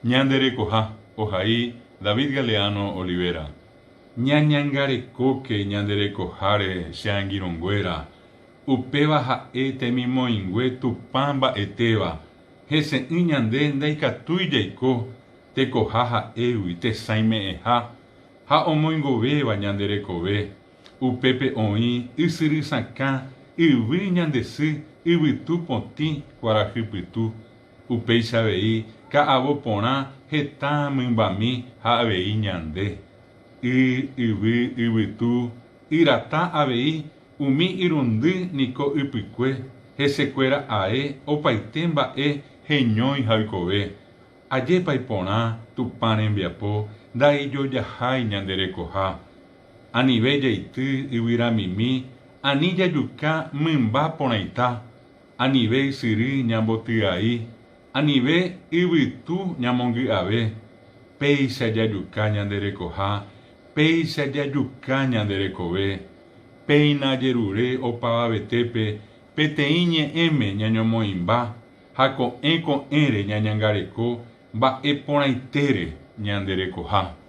Ñande rekoha, ohai David Galeano Olivera. Ñañangarekóke ñande rekoháre che angirũnguéra, upéva ha'e temimoĩngue Tupã mba'etéva, hese'ỹ ñande ndaikatúi jaiko, tekoha ha'égui tesãi me'ẽha ha omoingovéva ñande rekove, upépe oĩ ysyry sakã, yvy ñande sy, yvytu potĩ, kuarahy pytu. Upéicha avei ka'avo porã heta mymbami ha avei ñande. Y, yvy, yvytu, yrata avei umi irundy niko ypykue, hesekuéra ae opaite mba'e heñói ha oikove. Ajépa iporã Tupã rembiapo ndaijojahái ñande rekoha. Anive jaity yvyramimi, ani jajuka mymba porãita. Anive ysyry ñambotyai, anive yvytu ñamongy'ave, péicha jajuka ñande rekoha, péicha jajuka ñande rekove. Péina ajerure opavavetépe peteĩ ñe'ẽme ñañomoĩmba ha ko'ẽ ko'ẽre ñañangareko mba'e porãitére ñande rekoha.